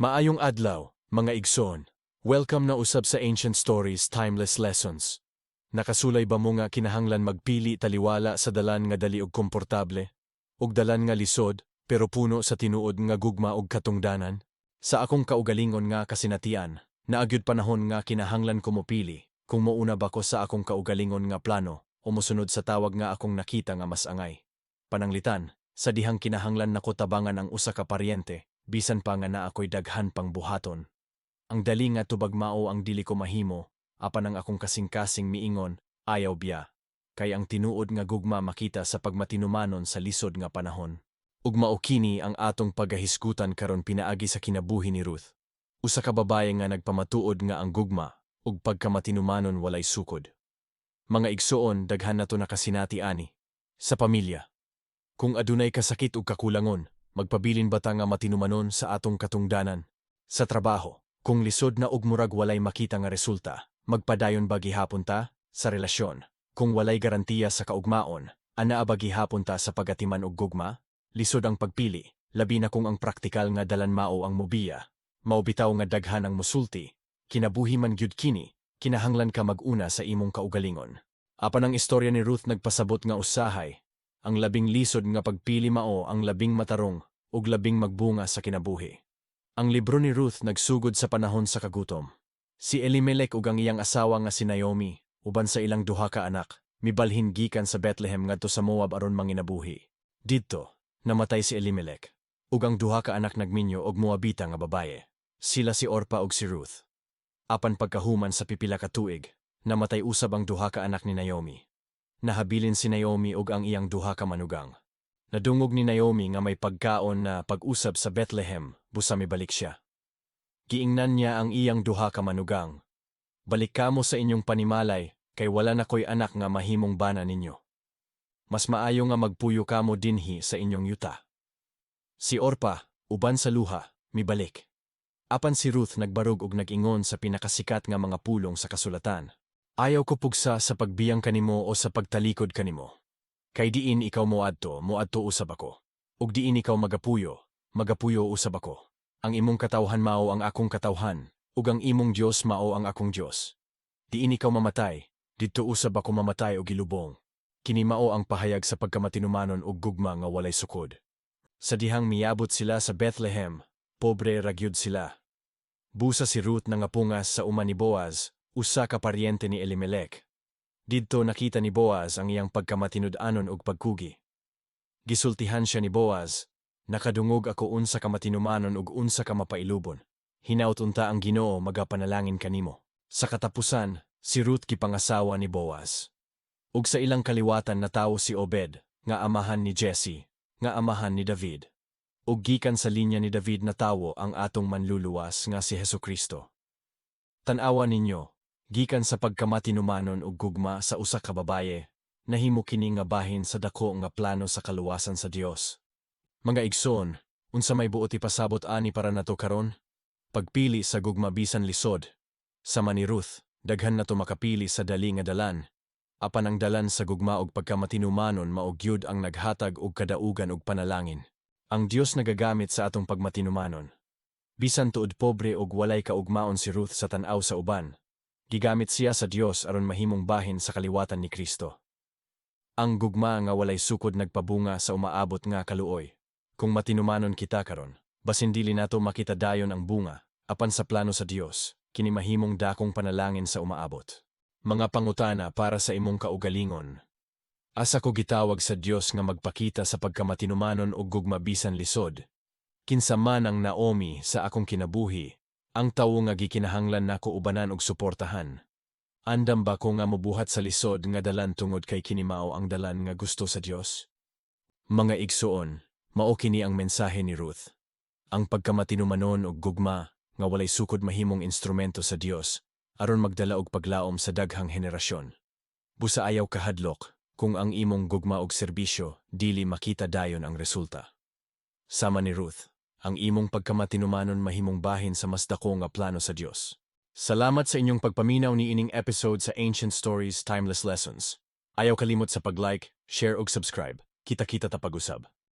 Maayong adlaw, mga igsoon. Welcome na usab sa Ancient Stories, Timeless Lessons. Nakasulay ba mo nga kinahanglan magpili taliwala sa dalan nga dali og komportable, ug dalan nga lisod pero puno sa tinuod nga gugma ug katungdanan? Sa akong kaugalingon nga kasinatian, naa gyud panahon nga kinahanglan ko mopili kung mouna ba ko sa akong kaugalingon nga plano o mosunod sa tawag nga akong nakita nga mas angay. Pananglitan, sa dihang kinahanglan nako tabangan ang usa ka paryente, bisan pa nga naa ko'y daghan pang buhaton. Ang dali nga tubag mao ang dili ko mahimo, apan ang akong kasing-kasing miingon, "Ayaw biya." Kay ang tinuod nga gugma makita sa pagmatinumanon sa lisod nga panahon. Ug mao kini ang atong pagahisgutan karon pinaagi sa kinabuhi ni Ruth. Usa ka babaye nga nagpamatuod nga ang gugma ug pagkamatinumanon walay sukod. Mga igsoon, daghan nato nakasinati ani. Sa pamilya, kung adunay kasakit ug kakulangon, magpabilin ba ta nga matinumanon sa atong katungdanan? Sa trabaho, kung lisod na ug murag walay makita nga resulta, magpadayon ba gihapon ta? Sa relasyon, kung walay garantiya sa kaugmaon, anaa ba gihapon ta sa pagatiman og gugma? Lisod ang pagpili, labi na kung ang praktikal nga dalan mao ang mobiya. Mao bitaw nga daghan ang musulti, "Kinabuhi man gyud kini, kinahanglan ka mag-una sa imong kaugalingon." Apan ang istorya ni Ruth nagpasabot nga usahay, ang labing lisod nga pagpili mao ang labing matarong ug labing magbunga sa kinabuhi. Ang libro ni Ruth nagsugod sa panahon sa kagutom. Si Elimelech ug ang iyang asawa nga si Naomi, uban sa ilang duha ka anak, mibalhin gikan sa Bethlehem ngadto sa Moab aron manginabuhi. Didto, namatay si Elimelech, ug ang duha ka anak nagminyo og Moabita nga babaye. Sila si Orpa ug si Ruth. Apan pagkahuman sa pipila ka tuig, namatay usab ang duha ka anak ni Naomi. Nahabilin si Naomi ug ang iyang duha ka manugang. Nadungog ni Naomi nga may pagkaon na pag-usab sa Bethlehem, busa mibalik siya. Giingnan niya ang iyang duha ka manugang, "Balik kamo sa inyong panimalay, kay wala na ko'y anak nga mahimong bana ninyo. Mas maayo nga magpuyo kamo dinhi sa inyong yuta." Si Orpa, uban sa luha, mibalik. Apan si Ruth nagbarog og nag-ingon sa pinakasikat nga mga pulong sa kasulatan, "Ayaw ko pugsa sa pagbiyang kanimo o sa pagtalikod kanimo. Kay diin ikaw moadto, moadto usab ako. Ug diin ikaw magapuyo, magapuyo usab ako. Ang imong katawhan mao ang akong katawhan, ug ang imong Dios mao ang akong Dios. Diin ikaw mamatay, didto usab ako mamatay og ilubong." Kini mao ang pahayag sa pagkamatinumanon ug gugma nga walay sukod. Sa dihang miabot sila sa Bethlehem, pobre ra gyud sila. Busa si Ruth nangapungas sa uma ni Boaz, usa ka paryente ni Elimelech. Didto nakita ni Boaz ang iyang pagkamatinud-anon ug pagkugi. Gisultihan siya ni Boaz, "Nakadungog ako unsa ka matinumanon ug unsa ka mapailubon. Hinaut unta ang Ginoo magapanalangin kanimo." Sa katapusan, si Ruth gipangasawa ni Boaz. Ug sa ilang kaliwatan natawo si Obed, nga amahan ni Jesse, nga amahan ni David. Ug gikan sa linya ni David natawo ang atong manluluwas nga si Hesukristo. Tan-awa ninyo, gikan sa pagkamatinumanon ug gugma sa usa ka babaye, nahimo kini nga bahin sa dako nga plano sa kaluwasan sa Dios. Mga igsoon, unsa may buot ipasabot ani para nato karon? Pagpili sa gugma bisan lisod. Sama ni Ruth, daghan nato makapili sa dali nga dalan. Apan ang dalan sa gugma ug pagkamatinumanon mao gyud ang naghatag og kadaugan ug panalangin. Ang Dios nagagamit sa atong pagmatinumanon. Bisan tuod pobre ug walay kaugmaon si Ruth sa tan-aw sa uban, gigamit siya sa Dios aron mahimong bahin sa kaliwatan ni Kristo. Ang gugma nga walay sukod nagpabunga sa umaabot nga kaluoy. Kung matinumanon kita karon, basin dili nato makita dayon ang bunga, apan sa plano sa Dios, kini mahimong dakong panalangin sa umaabot. Mga pangutana para sa imong kaugalingon. Asa ko gitawag sa Dios nga magpakita sa pagkamatinumanon og gugma bisan lisod? Kinsa man ang Naomi sa akong kinabuhi, ang tawo nga gikinahanglan nako ubanan og suportahan? Andam ba ko nga mobuhat sa lisod nga dalan tungod kay kini mao ang dalan nga gusto sa Dios? Mga igsoon, mao kini ang mensahe ni Ruth. Ang pagkamatinumanon og gugma nga walay sukod mahimong instrumento sa Dios aron magdala og paglaom sa daghang henerasyon. Busa ayaw kahadlok kung ang imong gugma og serbisyo dili makita dayon ang resulta. Sama ni Ruth, ang imong pagkamatinumanon mahimong bahin sa mas dako nga plano sa Dios. Salamat sa inyong pagpaminaw ni ining episode sa Ancient Stories, Timeless Lessons. Ayaw kalimot sa pag-like, share ug subscribe. Kita-kita ta pag-usab.